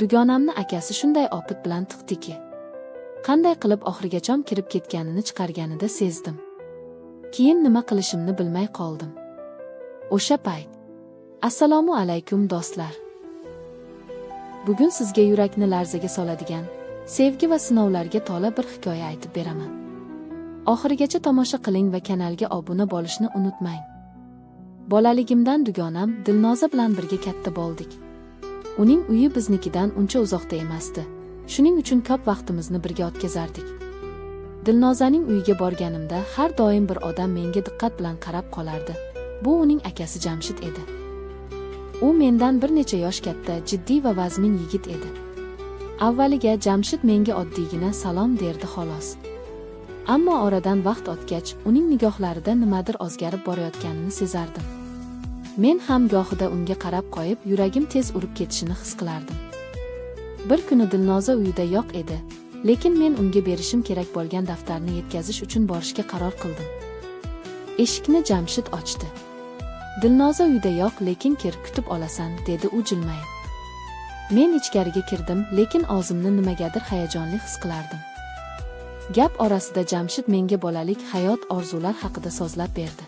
Dugonamni akasi shunday opit bilan tiqdiki, qanday qilib oxirigachom kirib ketganini chiqarganida sezdim. Keyin nima qilishimni bilmay qoldim. O'sha payt. Assalomu alaykum do'stlar. Bugun sizga yurakni larzaga soladigan, sevgi va sinovlarga to'la bir hikoya aytib beraman. Oxirigacha tomosha qiling va kanalga obuna bo'lishni unutmang. Bolaligimdan dugonam Dilnoza bilan birga katta bo'ldik. Uning uyi biznikidan uncha uzoqda emasdi. Shuning uchun ko'p vaqtimizni birga o'tkazardik. Dilnozaning uyiga borganimda har doim bir odam menga diqqat bilan qarab qolardi. Bu uning akasi Jamshid edi. U mendan bir necha yosh katta, jiddiy va vazmin yigit edi. Avvaliga Jamshid menga oddiygina salom derdi xolos. Ammo oradan vaqt o'tgach, uning nigohlarida nimadir o'zgarib borayotganini sezardim. Men ham gohida unga qarab qo'yib, yuragim tez urib ketishini his qilardim. Bir kuni Dilnoza uyida yo'q edi, lekin men unga berishim kerak bo'lgan daftarni yetkazish uchun borishga qaror qildim. Eshikni Jamshid ochdi. Dilnoza uyda yo'q, lekin kir, kutib olasan, dedi u jilmayib. Men ichkariga kirdim, lekin o'zimni nimagadir hayajonli his qilardim. Gap orasida Jamshid menga bolalik, hayot, orzular haqida so'zlab berdi.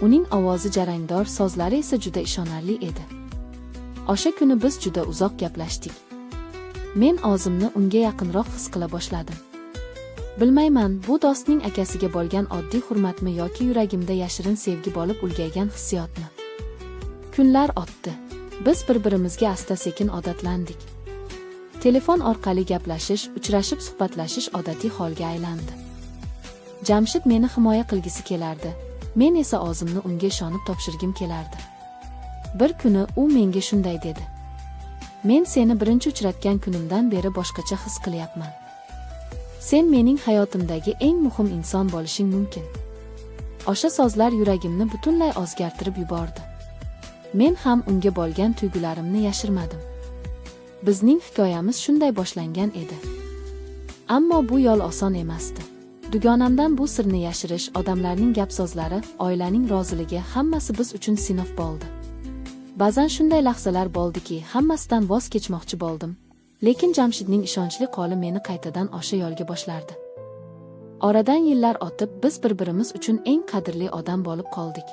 Uning ovozi jarangdor, so'zlari esa juda ishonarli edi. O'sha kuni biz juda uzoq gaplashdik. Men o'zimni unga yaqinroq his qila boshladim. Bilmayman, bu do'stning akasiga bo'lgan oddiy hurmatmi yoki yuragimda yashirin sevgi bo'lib ulgaygan hissiyotmi. Kunlar o'tdi. Biz bir-birimizga asta-sekin odatlandik. Telefon orqali gaplashish, uchrashib suhbatlashish odatiy holga aylandi. Jamshid meni himoya qilgisi kelardi. Men esa o'zimni unga ishonib topshirgim kelardi. Bir kuni u menga shunday dedi. Men seni birinchi uchratgan kunimdan beri boshqacha his qilyapman. Sen mening hayotimdagi eng muhim inson bo'lishing mumkin. O'sha so'zlar yuragimni butunlay o'zgartirib yubordi. Men ham unga bo'lgan tuyg'ularimni yashirmadim. Bizning hikoyamiz shunday boshlangan edi. Ammo bu yo'l oson emasdi. Dugonamdan bu sirni yashirish, odamlarning gap so'zlari, oilaning roziligi hammasi biz uchun sinov bo'ldi. Ba'zan shunday lahzalar bo'ldiki, hammasidan voz kechmoqchi bo'ldim. Lekin Jamshidning ishonchli qo'li meni qaytadan o'sha yo'lga boshlardi. Oradan yillar o'tib, biz bir-birimiz uchun eng qadrli odam bo'lib qoldik.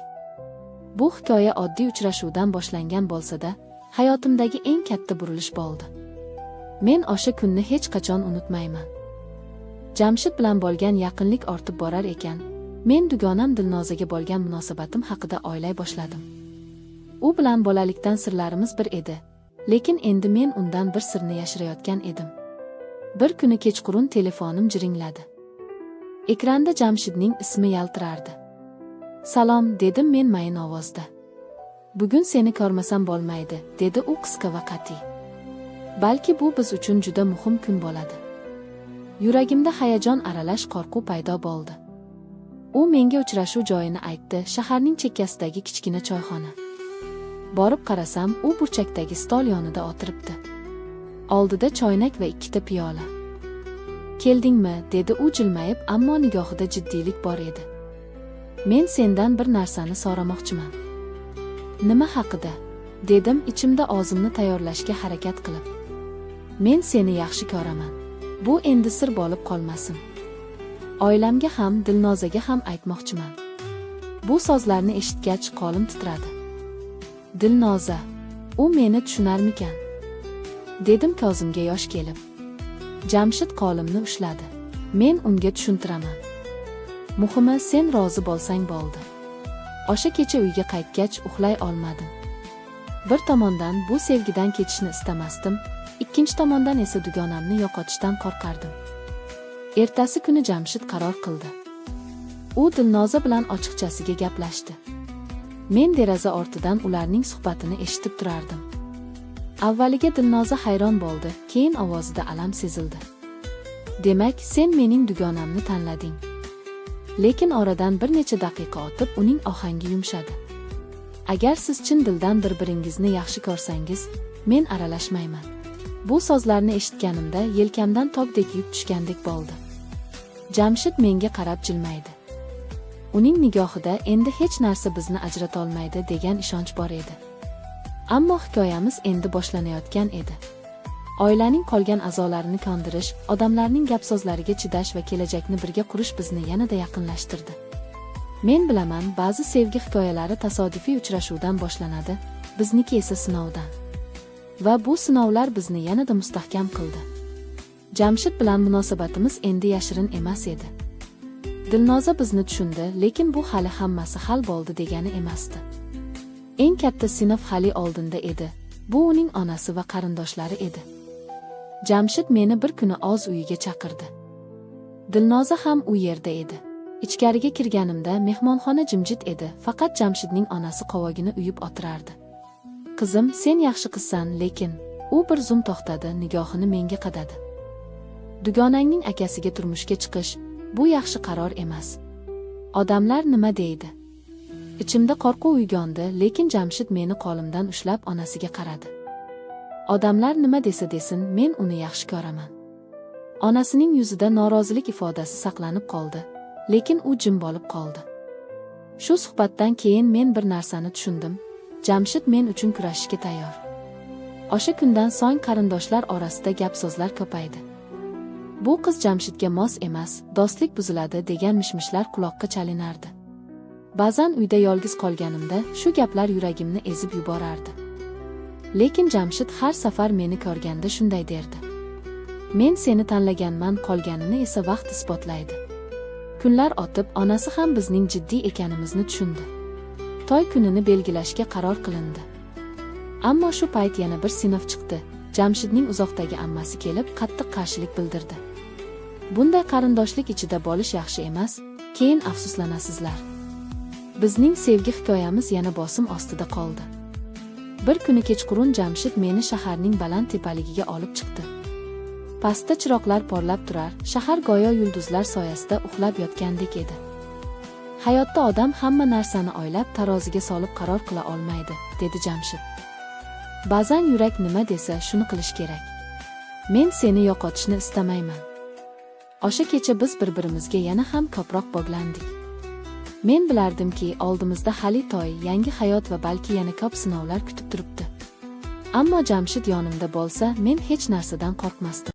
Bu hikoya oddiy uchrashuvdan boshlangan bo'lsa-da, hayotimdagi eng katta burilish bo'ldi. Men o'sha kunni hech qachon unutmayman. Jamshid bilan bo'lgan yaqinlik ortib borar ekan, men dugonam Dilnozaga bo'lgan munosabatim haqida o'ylay boshladim. U bilan bolalikdan sirlarimiz bir edi, lekin endi men undan bir sirni yashirayotgan edim. Bir kuni kechqurun telefonim jiringladi. Ekranda Jamshidning ismi yaltirardi. Salom, dedim men mayin ovozda. Bugun seni ko'rmasam bo'lmaydi, dedi u qisqa va qat'iy. Balki bu biz uchun juda muhim kun bo'ladi. Yuragimda hayajon aralash qo'rquv paydo bo'ldi. U menga uchrashuv joyini aytdi, shaharning chekkasidagi kichkina choyxona. Borib qarasam, u burchakdagi stol yonida o'tiribdi. Oldida choynak va ikkita piyola. Keldingmi, dedi u jilmayib, ammo nigohida jiddiylik bor edi. Men sendan bir narsani so'ramoqchiman. Nima haqida? Dedim ichimda o'zimni tayyorlashga harakat qilib. Men seni yaxshi ko'raman. Bu endi sir bo'lib qolmasin. Oilamga ham, Dilnozaga ham aytmoqchiman. Bu so'zlarni eshitgach qo'lim titradi. Dilnoza, u meni tushunarmikan? Dedim ko'zimga yosh kelib. Jamshid qo'limni ushladi. Men unga tushuntiraman. Muhimi sen rozi bo'lsang bo'ldi. O'sha kecha uyga qaytgach uxlay olmadim. Bir tomondan bu sevgidan ketishni istamasdim, ikkinchi tomondan esa dugonamni yo'qotishdan qo'rqardim. Ertasi kuni Jamshid qaror qildi. U Dilnoza bilan ochiqchasiga gaplashdi. Men deraza ortidan ularning suhbatini eshitib turardim. Avvaliga Dilnoza hayron bo'ldi, keyin ovozida alam sezildi. Demak, sen mening dugonamni tanlading. Lekin oradan bir necha daqiqa o'tib, uning ohangi yumshadi. Agar siz chin dildan bir-biringizni yaxshi ko'rsangiz, men aralashmayman. Bu so'zlarni eshitganimda yelkamdan tog'dek yuk tushgandek bo'ldi. Jamshid menga qarab jilmaydi. Uning nigohida endi hech narsa bizni ajrata olmaydi degan ishonch bor edi. Ammo hikoyamiz endi boshlanayotgan edi. Oilaning qolgan a'zolarini kondirish, odamlarning gap so'zlariga chidash va kelajakni birga qurish bizni yanada yaqinlashtirdi. Men bilaman, ba'zi sevgi hikoyalari tasodifiy uchrashuvdan boshlanadi, bizniki esa sinovdan. Va bu sinovlar bizni yanada mustahkam qildi. Jamshid bilan munosabatimiz endi yashirin emas edi. Dilnoza bizni tushundi, lekin bu hali hammasi hal bo'ldi degani emasdi. Eng katta sinov hali oldinda edi. Bu uning onasi va qarindoshlari edi. Jamshid meni bir kuni o'z uyiga chaqirdi. Dilnoza ham u yerda edi. Ichkariga kirganimda mehmonxona jimjit edi, faqat Jamshidning onasi qovog'ini uyib o'tirardi. Qizim, sen yaxshi qizsan, lekin u bir zum to'xtadi, nigohini menga qadadi. Dugonangning akasiga turmushga chiqish bu yaxshi qaror emas. Odamlar nima deydi? Ichimda qo'rquv uyg'ondi, lekin Jamshid meni qo'limdan ushlab onasiga qaradi. Odamlar nima desa desin, men uni yaxshi ko'raman. Onasining yuzida norozilik ifodasi saqlanib qoldi, lekin u jim bo'lib qoldi. Shu suhbatdan keyin men bir narsani tushundim. Jamshid men uchun kurashishga tayyor. O'sha kundan so'ng qarindoshlar orasida gap-so'zlar ko'paydi. Bu qiz Jamshidga mos emas, do'stlik buziladi degan mishmishlar quloqqa chalinardi. Ba'zan uyda yolg'iz qolganimda shu gaplar yuragimni ezib yuborardi. Lekin Jamshid har safar meni ko'rganda shunday derdi. Men seni tanlaganman, qolganini esa vaqt isbotlaydi. Kunlar o'tib, onasi ham bizning jiddiy ekanimizni tushundi. To'y kunini belgilashga qaror qilindi. Ammo shu payt yana bir sinov chiqdi. Jamshidning uzoqdagi ammasi kelib, qattiq qarshilik bildirdi. Bunday qarindoshlik ichida bo'lish yaxshi emas, keyin afsuslanasizlar. Bizning sevgi hikoyamiz yana bosim ostida qoldi. Bir kuni kechqurun Jamshid meni shaharning baland tepaligiga olib chiqdi. Pastda chiroqlar porlab turar, shahar go'yo yulduzlar soyasida uxlab yotgandek edi. Hayotda odam hamma narsani o'ylab, taroziga solib qaror qila olmaydi, dedi Jamshid. Ba'zan yurak nima desa, shuni qilish kerak. Men seni yo'qotishni istamayman. O'sha kecha biz bir-birimizga yana ham ko'proq bog'landik. Men bilardimki, oldimizda hali to'y, yangi hayot va balki yana ko'p sinovlar kutib turibdi. Ammo Jamshid yonimda bo'lsa, men hech narsadan qo'rqmasdim.